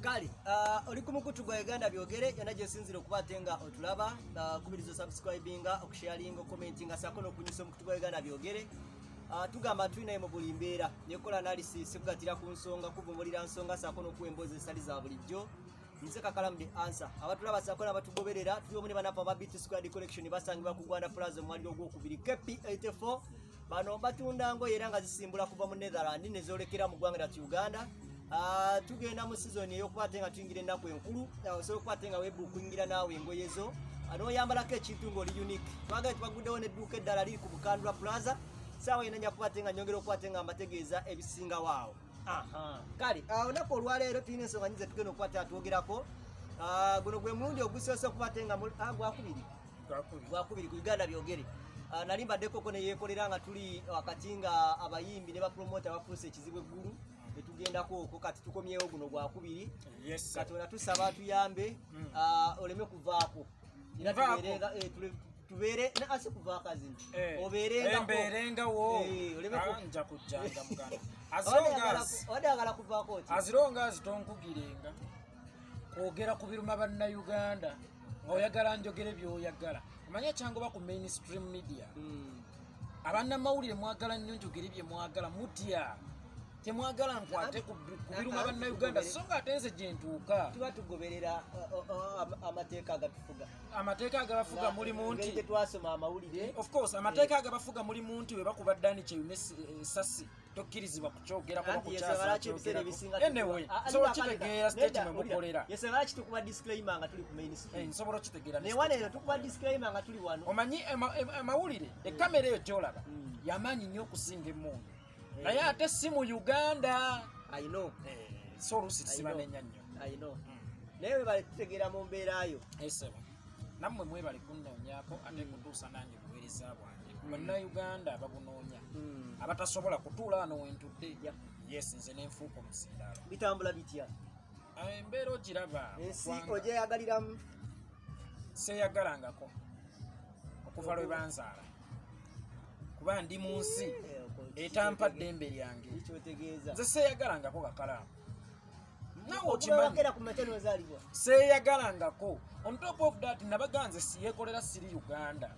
Kale oli ku mukutu gwa Uganda Byogere yonna gyosinzira okuba ate nga otulaba. Kubiriza osubscribinga, okusharinga, okomentinga saako n'okunyusa omukutu gwa Uganda Byogere. Tugamba tuli naye mu buli mbeera nekola analysis, kugatira ku nsonga, kuvumbulira nsonga saako n'okuwa emboozi ezitali za bulijjo. Nze Kakalamu The Answer. Abatulaba saako n'abatugoberera, tuli omu ne banafu aba BT Squared Collection, basangibwa ku Gwanda Plaza, omwaliro ogwokubiri, KP 84. Bano batunda ngoye era nga zisimbula kuva mu Netherland ne zoolekera mu ggwanga lyattu Uganda. Tugenda mu sizoni ey'okuba ate nga tuyingira ennaku enkulu. Osobola okuba ate nga webuukuyingira naawe engoye zo n'oyambalako ekintu ng'oli unique. Twagala tubaguddewo n'edduuka eddala liri ku Bukandula Plaza. Saawa yena nja kuba ate nga nyongera okuba ate nga mbategeeza ebisingawo awo. Kale olunaku olwaleero tulina ensonga nyingi zetugenda okuba ate twogerako. Guno gwe mulundi ogusoose okuba ate nga gwakubiri, gwakubiri ku Uganda Byogere. Nali mbaddekoko neyeekolera nga tuli wakati nga abayimbi ne bapromota bafuuse ekizibu eggulu netugendako okwo. Kati tukomyewo guno gwakubiri. Katonda tusaba tuyambe, oleme kuvaako era tubeere asi kuvaako azino obeerengawo. Nja kujjanga muganda. Obadde ayagala kuvaako oti. As long as tonkugirenga kwogera ku biruma Bannayuganda ng'oyagala njogere by'oyagala, omanye ekyangoba ku mainstream media, abannamawulire mwagala nnyo njogere bye mwagala. Mutya, temwagala nkwate ku biruma Bannayuganda, so nga ate nze gye ntuuka tuba tugoberera amateeka agatufuga. Amateeka agabafuga mulimu nti Twasoma amawulire. Of course, amateeka agabafuga mulimu nti we bakuba Dani Kyeyune esasi, tokkirizibwa kukyogerako. Anyway, nsobola okitegeera state mwe mukolera. Yensonga lwaki tukuba disclaimer nga tuli ku mainstream. Nsobola okitegeera. Newana eno tukuba disclaimer nga tuli wano. Omanyi amawulire, ekamera eyo gyolaba yamaanyi nnyo okusinga emmundu, naye ate si mu Uganda. I know. So oluusi tusibanenya nnyo. I know, naye webale tutegeera mu mbeerayo. Esebo, nammwe mwebale kunnoonyaako ate kutuusa nange buweereza bwange ku Bannayuganda ababunoonya, abatasobola kutuula wano wentudde. Yes, nze nenfuuka omuzindaalo. Bitambula bitya? Embeera ogiraba mu Ensi ggwanga. Ogyeyagaliramu? Seeyagalangako okuva lwe banzaala, kuba ndi mu nsi etampa ddembe lyange. Kyotegeeza? Nze seeyagalangako, Kakalaamu, nawe okimanyi. Okubawakera ku makya nozaalibwa. Seeyagalangako. On top of that, nabaga nze siyekolera, siri Uganda.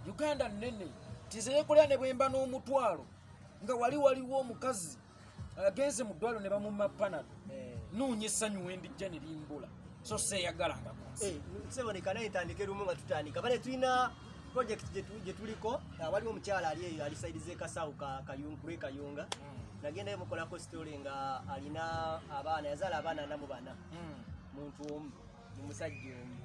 Uganda nene, tizeyekolera ne bwemba n'omutwalo nga wali waliwo omukazi agenze mu ddwaliro ne bamumma Panado, noonya essanyu wendijja ne limbula, so seeyagalangako. Seboneka naye ntandike lumu nga tutandika bale tulina project gye tuliko. Waliwo omukyala ali eyo ali side z'ekasawo Kayunga, Kayunga. Nagendayo mukolako story nga alina abaana, yazaala abaana 44 muntu omu, mu musajja omu,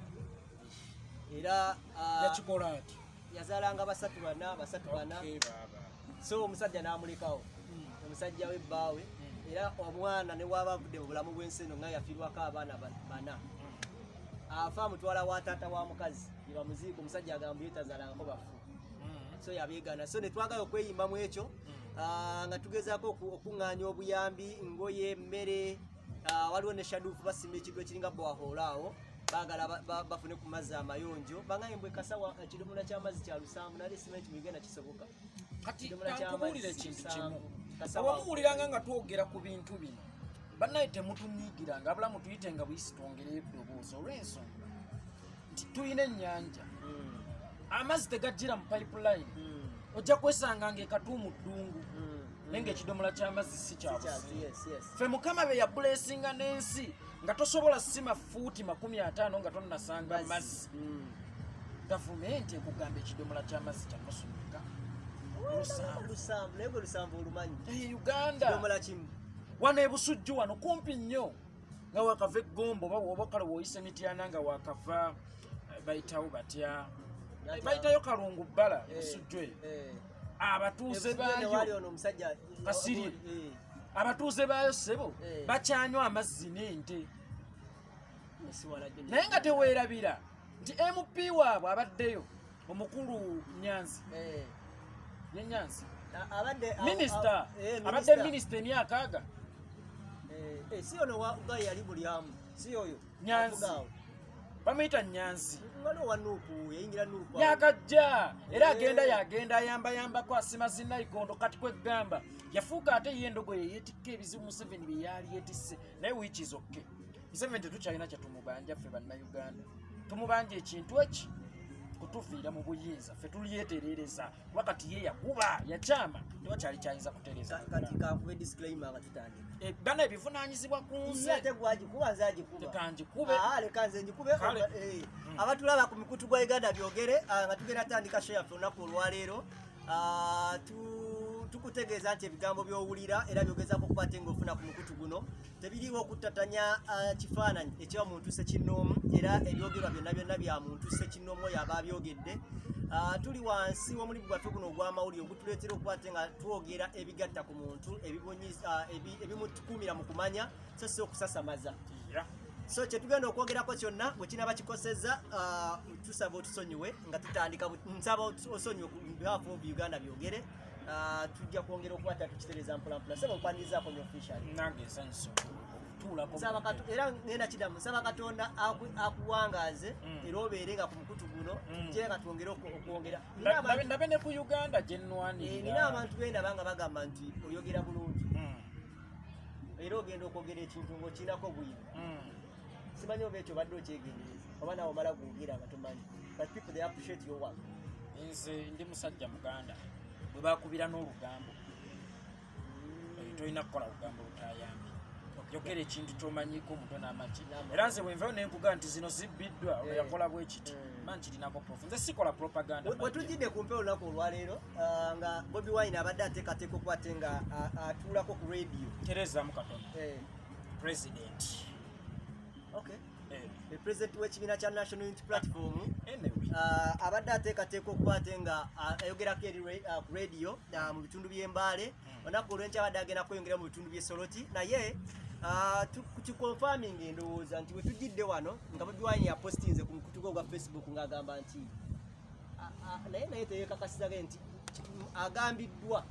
era Yakikola ati? Yazaalanga basatu bana, basatu bana. Okay, baaba. So omusajja n'amulekawo, omusajja we bbaawe, era omwana ne waaba avudde mu bulamu bw'ensi eno nga yafiirwako abaana bana, afa amutwala wa taata wa mukazi ne bamuziika. Omusajja agamba ye tazaalangako bafu, so yabeegana. So ne twagala okweyimbamu ekyo, nga tugezaako okuŋŋaanya obuyambi, ngoye, mmere. Waliwo ne shaduufu basima ekintu ekiringa borehole awo, baagala bafune ku mazzi amayonjo. Bangaye mbwe kasawa ekidomola ky'amazzi kya 700, nali simanyi nti mu Uganda kisoboka. Kati Ekidomola kankubuulira ky'amazzi ekintu 700. kimu. Kasawo. Obamuwuliranga nga twogera ku bintu bino, bannaye temutunyiigiranga, abula mutuyite nga buyisi twongereyo eddoboozi, olw'ensonga nti tulina ennyanja, amazzi tegajjira mu pipeline. Ojja kwesanga nga ekatuumu ddungu, naye ngaekidomola ky'amazzi si kya buseere. Ffe Mukama be yabulesinga n'ensi nga tosobola sima fuuti 50 nga tonnasanga mazzi. Gavumenti ekugamba ekidomola ky'amazzi kya nusu meka? 700. 700, naye gwe 700 olumanyi? Eh, Uganda. Kidomola kimu. Wano ebusujju wano kumpi nnyo nga wakava eggombo oba kale woyisa emityana nga wakava, bayitawo batya? Bayitayo Kalungu bbala, ebusujju eyo. Abatuuze Ebusujju eno wali baayo ono omusajja Kasirye. Abatuuze baayo ssebo bakyanywa amazzi n'ente. Nesiwala ddyo. Naye nga teweerabira nti MP waabwe abaddeyo omukulu Nyanzi, ye Nyanzi Abadde minisita, abadde minisita emyaka aga. Si ono wa guy yali bulyamu, si oyo? Nyanzi. Avuga awo. Bamuyita Nyanzi. Waliwo wa NUP, yayingira NUP. Yakajja era agenda yagenda ayambayambako, asima zinayikondo. Kati kwegamba yafuuka ate ye endogoyi yeyetikka ebizibu Museveni bye yaali yetisse, naye which is okay. Museveni tetukyalina kyetumubanja. Ffe Bannayuganda tumubanja ekintu eki kutuviira mu buyinza, ffe tulyeterereza, kuba kati ye yakuba yakyama, tewakyali kyayinza kutereeza. Kati kankube disclaimer nga tutandika. Bana, ebivunanyizibwa ku nze nze. Ate gwagikuba, nze agikuba. Tekanjikube. Ah, leka nze njikube. Kale. Abatulaba ku mikutu gwa Uganda Byogere, nga tugenda tandika show yaffe olunaku olwaleero. Tukutegeeza nti ebigambo by'owulira era byogezaako okuba ate ng'ofuna ku mukutu guno tebiriiwo okuttatanya kifaananyi ekiba muntu ssekinnoomu, era ebyogerwa byonna byonna bya muntu ssekinnoomu oyo aba abyogedde. Tuli wansi w'omulimu gwaffe guno ogw'amawulire ogutuleetera okuba ate nga twogera ebigatta ku muntu, ebimutukuumira mu kumanya, so si okusasamaza. So kyetugenda okwogerako kyonna bwe kinaba kikosezza, tusaba otusonyiwe. Nga tutandika, nsaba osonyiwe ku behalf of Uganda Byogere. Tujja kwongera okuba tukitereeza mpolampola. Saba okwanirizaako nyo officially. Nange nsanyusa okutuulako. Nsaba era ngenda kiddamu, nsaba Katonda akuwangaaze era obeere nga ku mukutu guno tujje nga twongere okwongera. Nina Ndabe ne ku Uganda gye nnwanirira. Nina abantu bendaba nga bagamba nti oyogera bulungi era ogenda okwogera ekintu ng'okirinako bwino. Simanyi oba ekyo obadde okyegendereza oba nawe omala gwogera nga tomanyi, but people, they appreciate your work. Nze ndi musajja muganda bwe bakubira n'olugambo. Tolina kukola lugambo lutayambi, yogera ekintu kyomanyiko omutwe n'amaki. Era nze bwenvayo nenkuga nti zino zibbiddwa, ono yakola bwe kiti, ma nkirinako proof. Nze sikola propaganda. We tujjidde ku mpewo olunaku olwaleero, nga Bobi Wine abadde ateekateeka okuba ate nga atuulako ku radio. Tereezaamu katono. President. Okay. President w'ekibiina kya National Unity Platform. Anyway. Abadde ateekateeka okuba ate nga ayogerako eri ku radio mu bitundu by'Embaale. Olunaku olwenkya abadde agenda kweyongera mu bitundu by'e Soroti, naye kiconfirming endowooza nti we tujjidde wano nga Bobi Wine yapostinze ku mukutu gwe ogwa Facebook ng'agamba nti naye teyekakasizage nti agambiddwa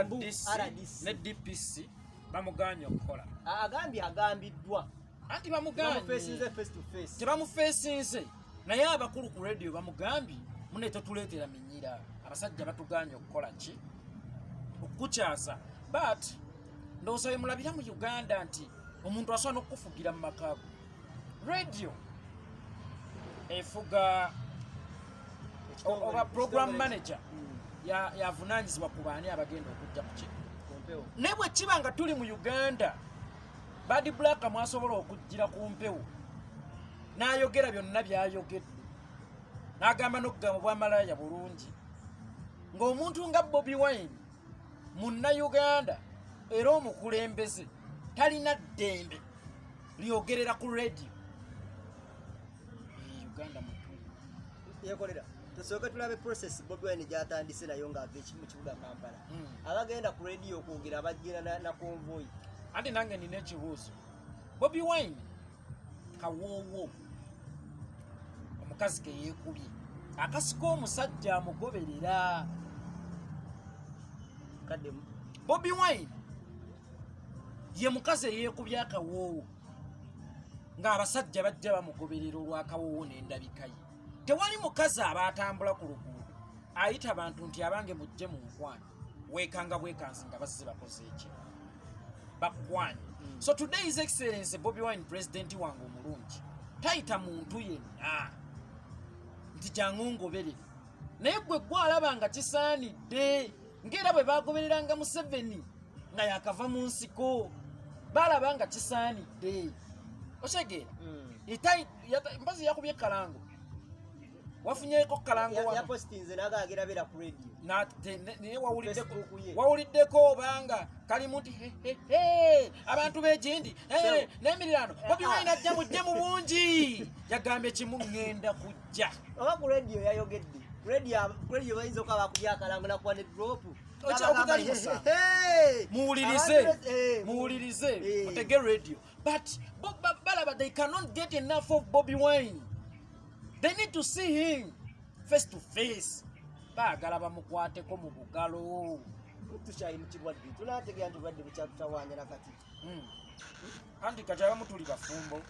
mbu RDC RDC ne DPC bamuganye okukola. Agambye agambiddwa. Anti bamuganye. Bamufeesinze face to face. Tebamufeesinze, naye abakulu ku radio bamugambye, mune totuleetera minyira, abasajja batuganye okukola ki, okukukyaza. But ndowooza bwe mulabira mu Uganda nti omuntu asobola n'okukufugira mu maka go. Radio efuga oba program manager yavunanyizibwa ku baani abagenda okujja ku ki Ku mpewo. Naye bwe kiba nga tuli mu Uganda, Bad Black mwasobola okujjira ku mpewo n'ayogera byonna byayogedde, n'agamba n'okugamba bwamalaya bulungi, ng'omuntu nga Bobi Wine Munnayuganda era omukulembeze talina ddembe lyogerera ku radio. Uganda mutuli. Yekolera, tusooke tulabe process Bobi Wine gyatandise nayo ng'ava mu kibuga Kampala. Abagenda ku radio okwogera abagenda na convoy. Anti nange nina ekibuuzo. Bobi Wine kawoowo omukazi ke yeekubye akasika omusajja amugoberera. Kaddemu. Bobi Wine ye mukazi eyeekubye akawoowo ng'abasajja bajja bamugoberera olw'akawoowo n'endabika ye. Tewali mukazi aba atambula ku luguudo ayita bantu nti abange mujje mu nkwano, weekanga bwekanzi nga bazze bakoze eki, bakwanye. So today His Excellence Bobi Wine, president wange omulungi, tayita muntu yenna nti jangu ngoberere, naye gwe gwalaba nga kisaanidde, ng'era bwe bagobereranga Museveni nga yakava mu nsiko, balaba nga kisaanidde, otegeera? Mpozi yakubye kalango, wafunyeeko kalango wano? Yapostinze naga agenda beera ku radio. Naye wawuliddeko? Facebook ye. Wawuliddeko obanga kalimu nti "He, he, he, abantu b'egindi n'emiriraano, Bobi Wine ajja, mujje mu bungi"? Yagambye kimu, ŋŋenda kujja. Oba ku radio yayogedde, ku radio bayinza okuba bakubye akalango nakuba ne drop. Okutali musango. Muwulirize, muwulirize, mutege radio. But balaba they cannot get enough of Bobi Wine. They need to see him face to face, baagala bamukwateko mu bugalo. Tukyali mu kirwadde, tunategeera nti obulwadde bukyatutawaanya nakati. Anti kati abamu tuli bafumbo.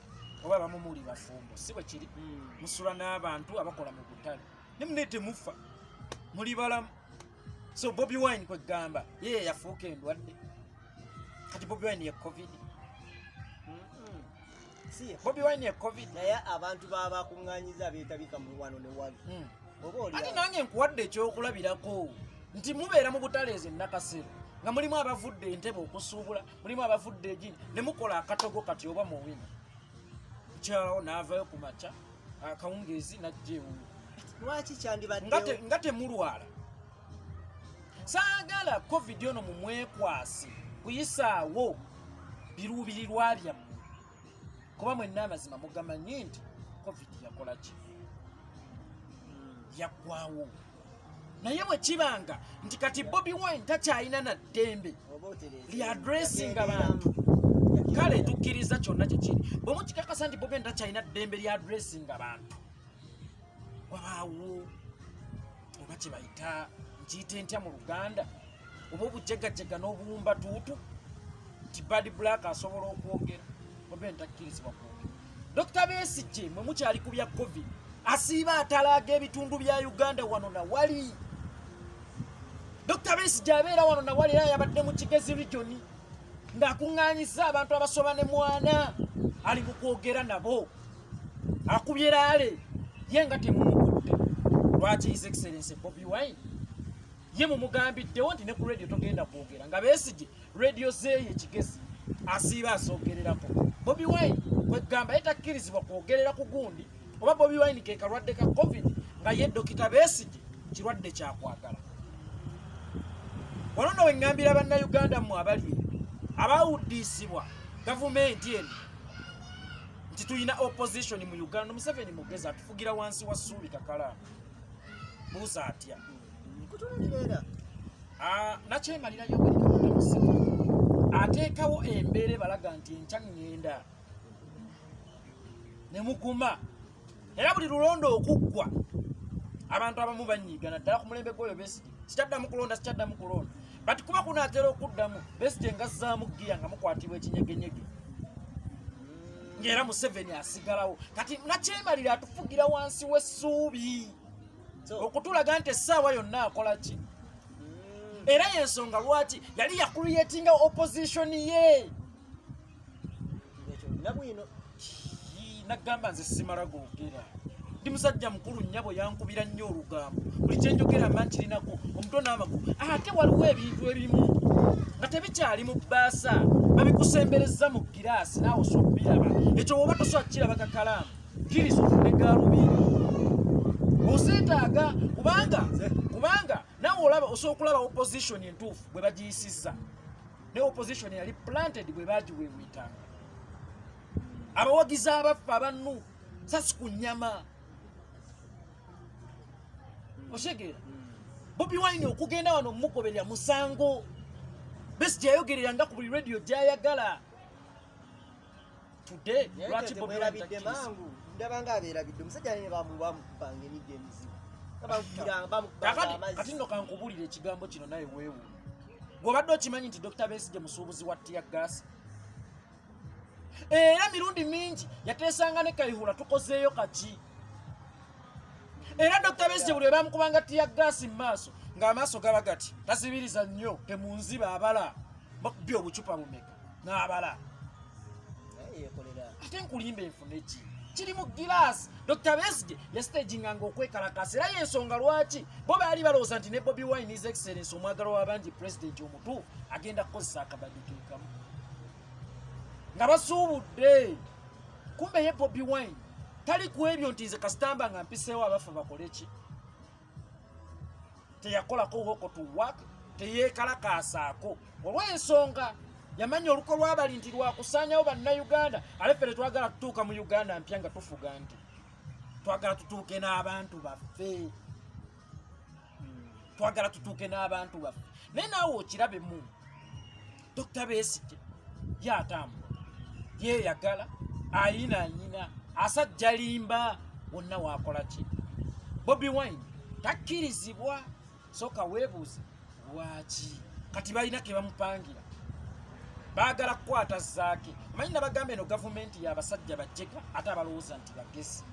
Oba abamu muli bafumbo, si bwe kiri? Musula n'abantu abakola mu butale, ne mune temufa, muli balamu. So Bobi Wine kwegamba yeye yafuuka endwadde. Kati Bobi Wine ye COVID. Si ye. Bobi Wine ye COVID. Naye abantu baba bakuŋŋanyiza beetabika mu wano ne wali, oba oli Ate awo. Nange nkuwadde ekyokulabirako nti mubeera mu butale ezo ennakasero nga mulimu abavudde entebe okusuubula, mulimu abavudde egini, ne mukola akatogo. Kati oba muwina mukyalawo n'avayo ku makya akawungeezi najja ewuwe. Lwaki Nga kyandibaddewo? Nga temulwala. Saagala COVID ono mumwekwase kuyisaawo biruubirirwa byammwe, kuba mwenna amazima mugamanyi nti COVID yakola ki? Yaggwawo. Naye bwe kibanga nti kati Bobi Wine takyalina na ddembe Oba otereeza. lya addressinga bantu, kale tukkiriza kyonna kyekiri. Bwe mukikakasa nti Bobi Wine takyalina ddembe lya addressinga bantu, wabaawo oba kyebayita, nkiyite ntya mu Luganda, oba obujegajega n'obuwumba tuutu nti Bad Black asobola okwogera, Bobi Wine takkirizibwa kwogera. Dr Besigye, mwe mukyali ku bya COVID, asiiba atalaaga ebitundu bya Uganda wano nawali. Dr Besigye abeera wano nawali, era yabadde mu Kigezi region ng'akuŋŋaanyiza abantu abasoba ne mwana, ali mu kwogera nabo, akubye rally ye nga temumukutte. Lwaki His Excellence Bobi Wine ye mumugambiddewo nti ne ku radio togenda kwogera, nga Besigye radio zeeyo ekigezi asiiba azogererako? Bobi Wine kwegamba ye takkirizibwa kwogerera ku gundi. Oba Bobi Wine ke kalwadde ka COVID, nga ye Dokita Besigye kirwadde kyakwagala. Wano nno weŋŋambira Bannayuganda mmwe abali eyo abawuddiisibwa gavumenti eno nti tulina opposition mu Uganda. Museveni mugezi, atufugira wansi wa ssuubi kakalaamu. Buuza atya? Nkutunulira era. Ah, nakyemalira Yoweri Kaguta Museveni ateekawo embeera ebalaga nti enkya ŋŋenda ne muguma, era buli lulonda okuggwa abantu abamu banyiiga, naddala ku mulembe gw'oyo Besigye, sikyaddamu kulonda, sikyaddamu kulonda. But kuba kunaatera okuddamu, Besigye ngazzaamu giya nga mukwatibwa ekinyegenyege, ng'era Museveni asigalawo. Kati nakyemalira atufugira wansi w'essuubi okutulaga nti essaawa yonna akola ki. Era yensonga lwaki yali yacreatinga opposition ye. Ekyo olina bwino. Yii, nagamba nze simala googera, ndi musajja mukulu, nnyabo yankubira nnyo olugambo, buli kyenjogera mba nkirinako omutwe n'amagulu. Ate waliwo ebintu ebimu nga tebikyali mu bbaasa, babikusembereza mu giraasi, naawe osobola okubiraba. Ekyo bw'oba tosobola kukiraba kakalaamu, kkiriza ofune gaalubindi ozeetaaga, kubanga naawe olaba, osobola okulaba opposition entuufu bwe bagiyisizza ne opposition yali planted bwe bagiweweetanga abawagizi abaffe abannu sasi ku nnyama. Otegeera? Bobi Wine okugenda wano mumugoberera musango. Besigye yayogerera nga ku buli radio gyayagala. Today Naye lwaki Bobi Wine temwerabidde takkiriza? Mangu ndaba nga abeerabidde omusajja naye bamukubanga emiggo emizibu. Nga bamukubanga Kakati amazzi. Kati nno kankubulira ekigambo kino, naye weewuunye. Bw'obadde okimanyi nti Dr Besigye musuubuzi wa tear gas, era mirundi mingi yateesanga ne Kayihura, tukozeeyo kaki. Era Dr Besigye buli bamukubanga tear gas mu maaso, ng'amaaso gaba gati, tasibiriza nnyo, temunziba abala bakubye obucupa bumeka n'abala. Naye yeekolera. Ate nkulimba enfune ki kiri mu giraasi. Dr Besigye yasitaginganga okwekalakasa, era yensonga lwaki bo baali balowooza nti ne Bobi Wine, His Excellence omwagalwa w'abangi, pulezidenti omutuufu, agenda kukozesa akabadi ke kamu nga basuubudde. Kumbe ye Bobi Wine tali ku ebyo nti nze kasitamba nga mpiseewo abafa bakole ki. Teyakolako walk to work, teyeekalakaasaako, olw'ensonga yamanya oluko lwabali nti lwakusaanyawo Bannayuganda. Ate ffe tetwagala tutuuka mu Uganda mpya nga tufuga nti twagala tutuuke n'abantu baffe, twagala tutuuke n'abantu baffe. Naye naawe okirabemu, Dr Besigye ye atambula, yeeyagala, ayina nyina asajja limba wonna wakola ki. Bobi Wine takkirizibwa. Soka weebuuze lwaki kati balina ke bamupangira. Baagala kukwata Zaake. Omanyi nabagamba eno gavumenti y'abasajja bajjega ate abalowooza nti bagezi.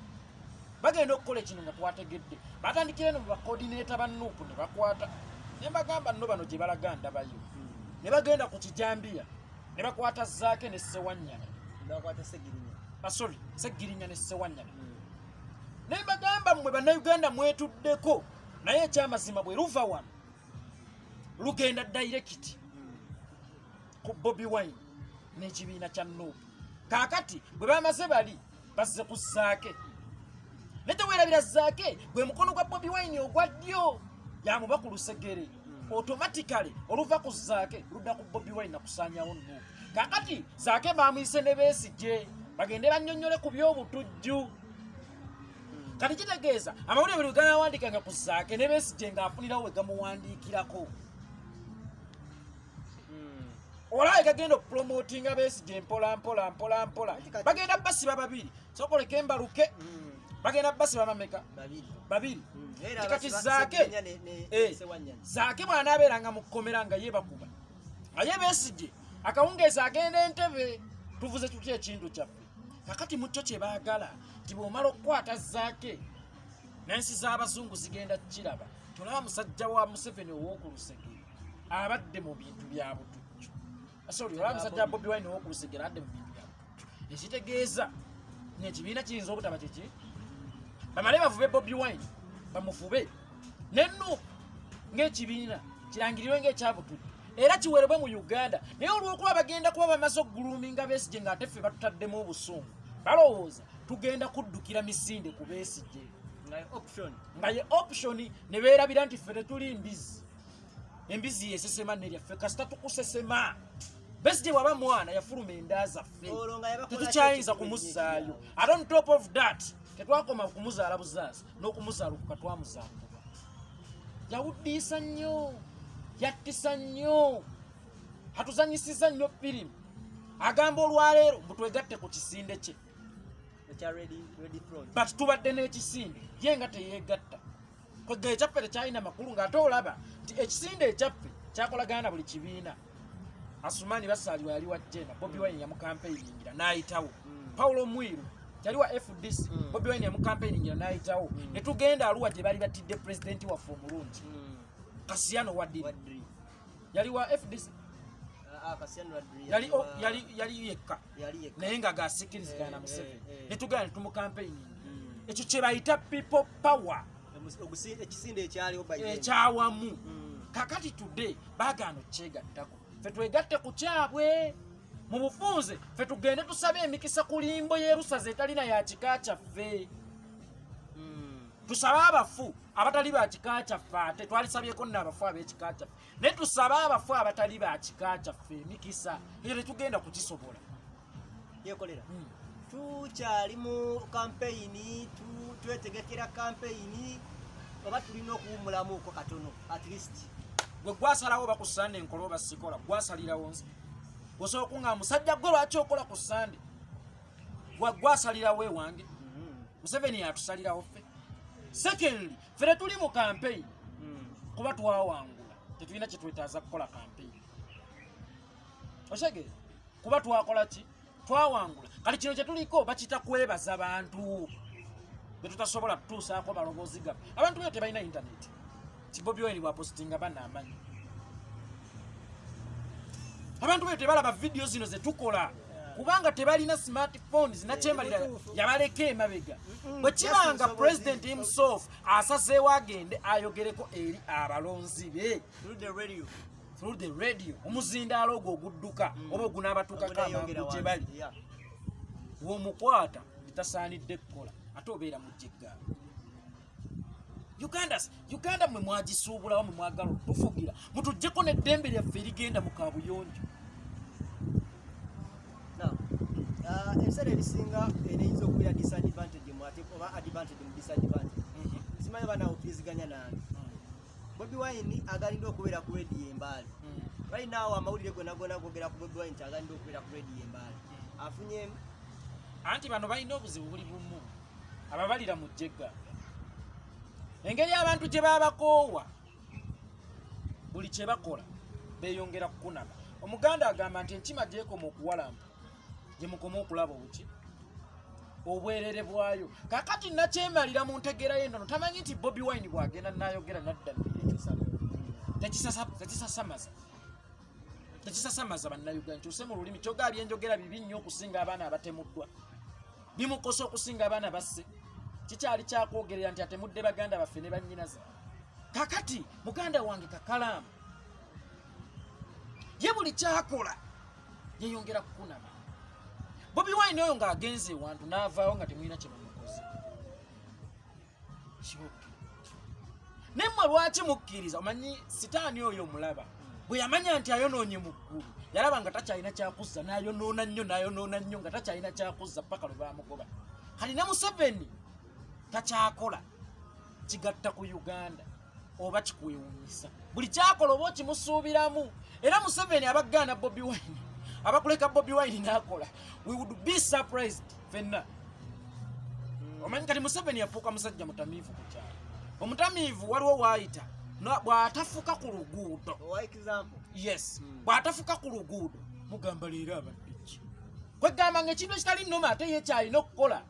Bagenda okukola ekino nga twategedde. Batandikira eno mu bakoodineeta ba NUP ne bakwata. Ne mbagamba nno bano gye balaga ndabayo. Ne bagenda ku kijambiya ne bakwata Zaake ne Ssewanyana. Bakwata Ssegirinya. Ah, sorry, Ssegirinya ne Ssewanyana. Ne mbagamba mmwe Bannayuganda mwetuddeko, naye ekyamazima bwe luva wano lugenda direct ku Bobi Wine n'ekibiina kya NUP. Kaakati bwe bamaze bali bazze ku Zaake. Naye teweerabira Zaake gwe mukono gwa Bobi Wine ogwa ddyo, yamuba ku lusegere. Automatically oluva ku Zaake ludda ku Bobi Wine nakusaanyawo NUP. Kaakati Zaake baamuyise ne Besigye bagende bannyonnyole ku by'obutujju. Kati kitegeeza amawulire buli ganawandiikanga ku Zaake ne Besigye ng'afunirawo we gamuwandiikirako. Olaba gagenda okupromotinga Besigye mpola mpola mpola mpola. Bagenda basiba babiri, sokoleka embaluke. Bagenda basiba bameka? Babiri. Babiri. Era Kati basiba Zaake, Ssegirinya ne Ssewanyana. Zaake bw'anaabeeranga mu kkomera nga ye bakuba, nga ye Besigye akawungeezi agenda Entebbe, tuvuze tutya ekintu kyaffe? Kakati mu kyo kye baagala nti bw'omala okukwata Zaake n'ensi z'abazungu zigenda kukiraba, tolaba musajja wa Museveni ow'okulusegere abadde mu bintu bya butujju. Sorry, olaba musajja wa Bobi Wine ow'okulusegere abadde mu bintu bya butujju, ekitegeeza n'ekibiina kiyinza obutaba kiki. Bamale bavube Bobi Wine, bamufube ne NUP ng'ekibiina kirangirirwe ng'ekyabutujju era kiwerebwe mu Uganda. Naye olw'okuba bagenda kuba bamaze okuguluminga Besigye ng'ate ffe batutaddemu obusungu, balowooza tugenda kuddukira misinde ku Besigye nga ye option, nga ye option, ne beerabira nti ffe tetuli mbizi. Embizi yesesema nerya, ffe kasita tukusesema. Besigye bw'aba mwana yafuluma enda zaffe, Olwo nga yabakola tetukyayinza ki kumuzzaayo. ekyo? Ate on top of that, tetwakoma kumuzaala buzaazi, n'okumuzaalukuka twamuzaalukuka. Yawuddiisa nnyo, yattisa nnyo, atuzanyisiza nnyo firimu. Agamba olwaleero mbu twegatte ku kisinde kye ekya Red Front. But tubadde n'ekisinde, ye nga teyeegatta. Kwegga ekyaffe tekyalina makulu, ng'ate olaba nti ekisinde ekyaffe kyakolagana na buli kibiina. Asumaani Basaalirwa yali wa JEEMA, Bobi Wine yamukampeiningira n'ayitawo. Paulo Mwiru yali wa FDC, Bobi Wine yamukampeiningira n'ayitawo. Ne tugenda Aluwa gye bali batidde pulezidenti waffe omulungi Kasiyano Wadiri. Wadri. Yali wa FDC. Ah, Kasiyano Wadri. Yali yekka. Yali yekka. Naye nga gasikirizigana na Museveni. Ne tugenda ne tumukampeininga. Ekyo kye bayita people power. Ekisinde ekyaliwo by then. Ekyawamu. Kakati today baagaana okukyegattako, ffe twegatte ku kyabwe. Mu bufunze ffe tugende tusabe emikisa ku limbo y'erusaza etalina ya kika kyaffe. Tusabe abafu abatali ba kika kyaffe, ate twalisabyeko nno abafu ab'ekika kyaffe, naye tusabe abafu abatali ba kika kyaffe emikisa. Ekyo tetugenda kukisobola. Yekolera. Tukyali mu kampeyini, twetegekera kampeyini oba tulina okuwummulamuuko katono at least? Gwe gwasalawo oba ku Sande nkola oba sikola, gwasalirawo nze. Osobola okuŋŋamba, musajja gwe lwaki okola ku Sande? Gwasalirawo ewange? Museveni yatusalirawo ffe. Secondly, ffe tetuli mu kampeyini kuba twawangula, tetulina kyetwetaaza kukola kampeyini. Otegeera? Kuba twakola ki? Twawangula. Kati kino kyetuliko bakita kwebaza bantu betutasobola kutuusaako maloboozi gaffe. Abantu beyo tebalina intaneti. Ti Bobi Wine bwapositinga banaamanyi, abantu beyo tebalaba vidiyo zino zetukola kubanga tebalina smartphones. Nakyemalira yabaleka emabega. Bwe kibanga Just president himself asazeewo agende ayogereko eri abalonzi be through the radio, through the radio, omuzindaalo ogwo ogudduka oba ogunaabatuukako Ogunayongera amangu gye wansi. bali, bw'omukwata bitasaanidde kukola, ate obeera mujjeggaalo. Uganda, Uganda mwe mwagisuubulawo, mwe mwagala otufugira, mutuggyeko n'eddembe lyaffe erigenda mu kabuyonjo. Now, ebiseera ebisinga eno eyinza okubeera disadvantage mu ate oba advantage mu disadvantage. Simanyi oba nawe okkiriziganya nange. Bobi Wine agalindwa okubeera ku radio Embaale. Right now amawulire gonna gonna gogera ku Bobi Wine nti agalindwa okubeera ku radio Embaale. Afunye Anti bano balina obuzibu buli bumu, ababalira mu jjegga, engeri abantu gye babakoowa, buli kye bakola beeyongera kukunama. Omuganda agamba nti enkima gyekoma okuwalampa gye mukoma okulaba obuki obwerere bwayo. Kakati nakyemalira mu ntegeera y'ennono tamanyi nti Bobi Wine bw'agenda n'ayogera nadda tekisasamaza tekisasamaza bannayuganda. Nkyuse mu lulimi, kyogaa byenjogera bibi nnyo okusinga abaana abatemuddwa, bimukosa okusinga abaana basse. Kikyali kyakwogerera nti atemudde baganda baffe ne bannyinaze. Kakati muganda wange Kakalaamu ye buli kyakola yeyongera kukunama. Bobi Wine oyo ng'agenze ewantu n'avaawo nga temulina kye mumukoze kiboke. Naye mmwe lwaki mukkiriza? Omanyi sitaani oyo omulaba bwe yamanya nti ayonoonye mu ggulu, yalaba nga takyalina kyakuzza, n'ayonoona nnyo, n'ayonoona nnyo nga takyalina kyakuzza paka lwe baamugoba. Kati ne Museveni takyakola kigatta ku Uganda oba kikwewuunyisa, buli kyakola oba okimusuubiramu. Era Museveni abagaana Bobi Wine, abakuleka Bobi Wine n'akola, we would be surprised fenna. Omanyi kati Museveni yafuuka musajja mutamiivu ku kyalo. Omutamiivu waliwo waayita bw'atafuka ku luguudo. Owa example. Yes. Bw'atafuka ku luguudo mugamba leero abadde ki? Kwegamba nga ekintu ekitali nnoma ate ye kyalina okukola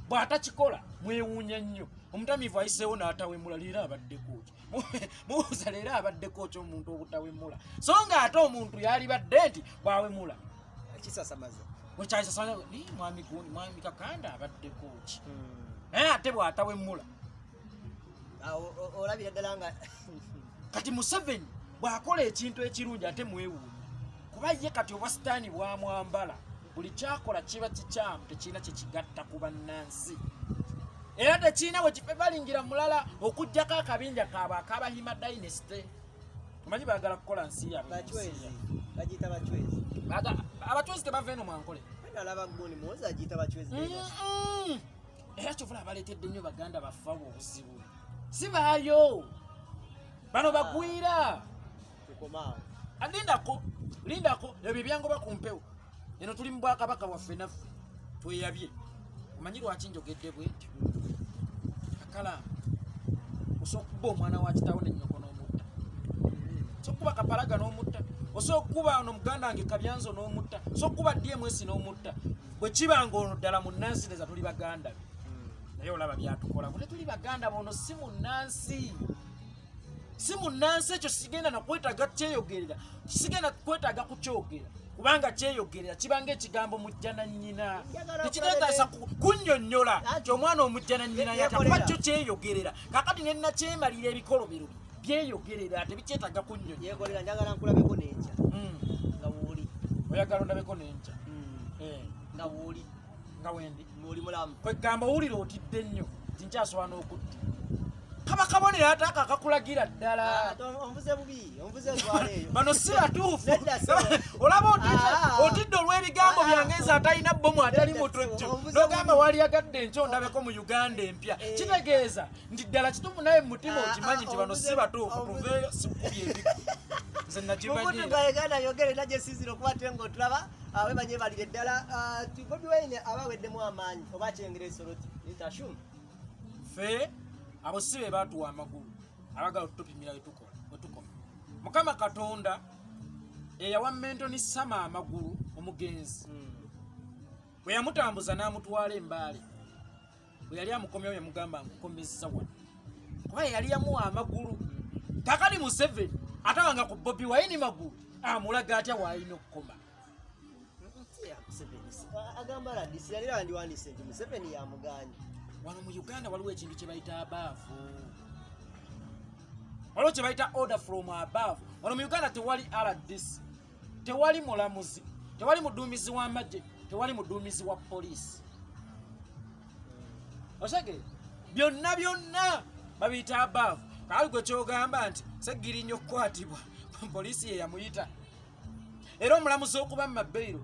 bw'atakikola mwewuunya nnyo. Omutamiivu ayiseewo n'atawemula, leero abaddeko ki? Mubuuza leero abaddeko ki omuntu obutawemula, so nga ate omuntu yalibadde nti bw'awemula kisasamaza. Wekyalisasana mwami gundi, mwami Kakanda abaddeko ki? Naye ate bw'atawemula Awo olabira ddala nga Kati Museveni bw'akola ekintu ekirungi ate mwewuunya, kuba ye kati obwa sitaani bwamwambala, buli kyakola kiba kikyamu, tekirina kyekigatta ku bannansi era tekirina we kife balingira mulala okugjako akabinja kaabwe akabahima dynasty. Omanyi baagala kukola nsi yaabwe mu nsi Bachwezi. yaabwe. Bagiyita bachwezi. Abachwezi tebava eno mwankole. Nalaba gundi muwozi agiyita bachwezi. Era kyovula baleetedde nnyo baganda baffe abo obuzibu, si baayo bano bagwira. Tukomaawo. Ah, lindako, lindako, ebyo byangoba ku mpewo eno. Tuli mu bwakabaka bwaffe naffe tweyabye. Omanyi lwaki njogedde bwentyo? Akalaamu osobola okuba omwana wa kitaawo nennyoko n'omutta, osobola okuba kapalaga n'omutta, osobola okuba ono muganda wange Kabyanzo n'omutta, osobola okuba DMS n'omutta. Bwe kiba nga ono ddala munnansi, neza tuli baganda be, naye olaba byatukola te tuli baganda bono si munnansi, si munnansi. Ekyo sigenda nakwetaaga kyeyogerera, sigenda kwetaaga kukyogera kubanga kyeyogerera kibanga ekigambo mujja na nnyina. Njagala Tekiteetaasa kunnyonnyola nti omwana omujja na nnyina yata, kuba Yekolera. kyo kyeyogerera. Kakati ne nakyemalira ebikolobero byeyogerera, tebikyetaaga kunnyonnyola. Yekolera, njagala nkulabeko n'enkya nga wooli. Oyagala ondabeko n'enkya? Eh, Nga wooli. Nga wendi. Ng'oli mulamu. Kwegamba owulira otidde nnyo nti nkyasobola n'okutta, kaba kabonero ate ako akakulagira ddala. Ah, onvuze bubi, onvuze entwala eyo. Bano si batuufu. Nedda, sebo. Olaba Ah. otidde olw'ebigambo Ah. byange nze atalina bbomu, atali Nedda, mutujju, sebo, onvuze n'ogamba bubi. waliyagadde enkyo ndabeko mu Uganda empya. Eh. Kitegeeza nti ddala kituufu, naye mu mutima Ah, okimanyi nti bano si batuufu. Tuveeyo, sikubye ebigo nze Mukutu nakimanyiira. gwa Uganda yogere najje sinzira okuba ate ng'otulaba webanye balire ddala. Ah, Bobi Wine aba aweddemu amaanyi oba akyengera esoloti nitashum. Ffe abo si be baatuwa amagulu abagala otutupimira wetukola wetukoma. Mukama Katonda eyawa Mentoni Sama amagulu, omugenzi, bwe yamutambuza n'amutwala embaale, bwe yali amukomyawo yamugamba nkukomezza wano, kuba ye yali yamuwa amagulu. Kakali Museveni atabanga ku Bobi Wine magulu, amulaga atya waalina okukoma? Museveni agamba RDC yali yandiwandiise nti Museveni yamuganye. Wano mu Uganda waliwo ekintu kye bayita above, waliwo kye bayita order from above. Wano mu Uganda tewali RDC, tewali mulamuzi, tewali muduumizi w'amagye, tewali muduumizi wa poliisi. Osege byonna byonna babiyita above. Kali gwe kyogamba nti Segirinya okukwatibwa poliisi ye yamuyita, era omulamuzi okuba mu mabeiro,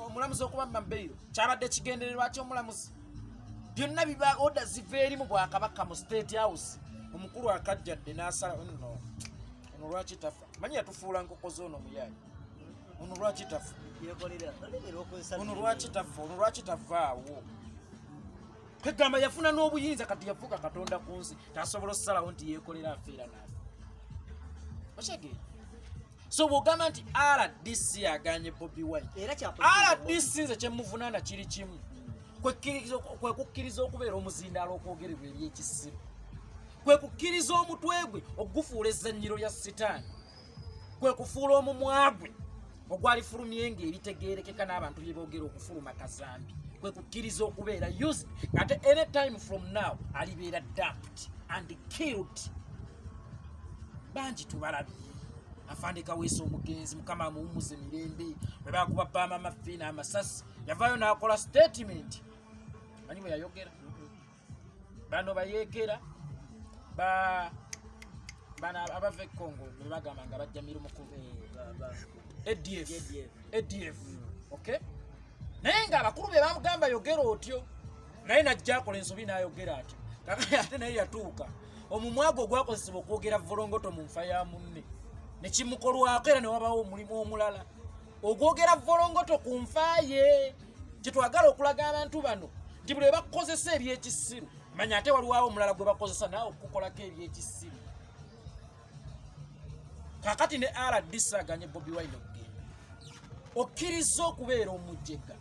omulamuzi okuba mu mabeiro kyabadde kigendererwa ki omulamuzi? Byonna biba order ziva eri mu bwakabaka mu State House. Omukulu akajjadde n'asala no ono lwaki tafa? Manyi yatufuula nkoko z'ono omuyaayi ono lwaki tafa? Yekolera olulimi lwokozesa. Ono lwaki tafa? Ono lwaki tavaawo? Kwegamba yafuna n'obuyinza, kati yafuuka katonda ku nsi, tasobola okusalawo nti yeekolera afiira naafa. Okitegeera? So bw'ogamba nti RDC aganye Bobi Wine, era kya RDC nze kyemuvunaana kiri kimu, kwe kukkiriza okubeera omuzindaalo okwogerebwa ebyekisiru, kwe kukkiriza omutwe gwe okugufuula ezzannyiro lya sitaani, kwe kufuula omumwa gwe ogwalifulumye nga ebitegeerekeka n'abantu bye boogera okufuluma kazambi, kwe kukkiriza okubeera used, ate any time from now alibeera dumped and killed. Bangi tubalabye. Afande Kaweesa omugenzi, Mukama amuwummuze mirembe, bwe bakuba bamama Fiina amasasi, yavaayo n'akola statement. Manyi bwe yayogera, bano bayeekera ba bano abava e Congo bwe bagamba nga bajja mirimu ku ADF. ADF. ADF, okay, naye ng'abakulu be bamugamba yogera otyo, naye najja akola ensobi n'ayogera atyo. Kakati ate naye yatuuka omumwa gwe ogwakozesebwa okwogera volongoto mu nfa ya munne ne kimukolwako, era ne wabawo omulimu omulala ogwogera volongoto ku nfa ye. Kyetwagala okulaga abantu bano nti buli bakukozesa ebyekisiru, manya ate waliwawo omulala gwe bakozesa naawe okukukolako ebyekisiru. Kakati ne RDC aganye Bobi Wine okugenda, okkiriza okubeera omujjega,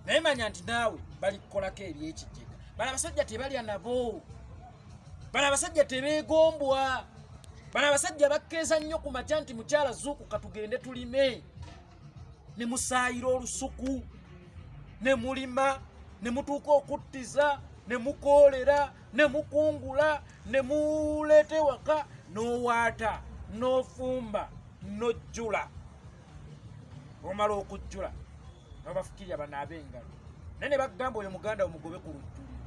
naye manya nti naawe balikukolako ebyekijega. Bano abasajja tebalya nabo, bano abasajja tebeegombwa, bano abasajja bakkeeza nnyo ku makya nti mukyala zuukuka tugende tulime, ne musaayira olusuku ne mulima ne mutuuka okuttiza ne mukoolera ne mukungula ne muleeta ewaka, n'owaata n'ofumba n'ojjula. Omala okujjula nobafukirira banaabe engalo, naye ne bagamba oyo muganda omugobe ku lujjuliro,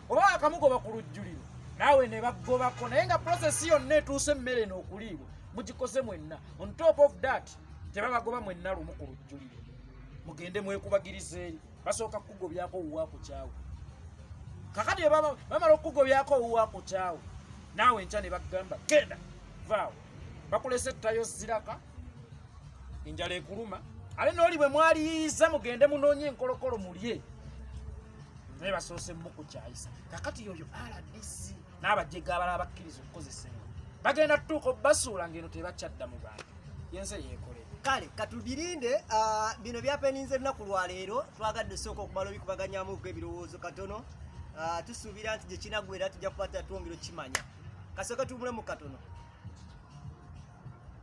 oba akamugoba ku lujjuliro naawe ne bagobako, naye nga process yonna etuuse emmere eno okuliibwa mugikoze mwenna. On top of that, tebabagoba mwenna lumu ku lujjuliro mugende mwekubagiriza eri, basooka kukugobyako owuwa ku kyawe. Kakati bamala okukugobyako owuwa ku kyawe, naawe enkya ne bagamba genda vaawo, bakulese ettayo ziraka, enjala ekuluma, ate nooli bwe mwaliyiiza mugende munoonye enkolokolo mulye, naye basoose mukukyayisa. Kakati yoyo RDC n'abajega abalala bakkiriza okukozesa eno, bagenda tutuuka obbasuula ng'eno tebakyadda mu bantu, yenze yeekolera. Kale katubirinde. Bino byapeninze lunaku lwaleero, twagadde osooka okumala obikubaganyamuko ebirowoozo katono. Tusuubira nti gye kinaggwera tujja kuba twongera okukimanya. Kasooka tuwumulemu katono.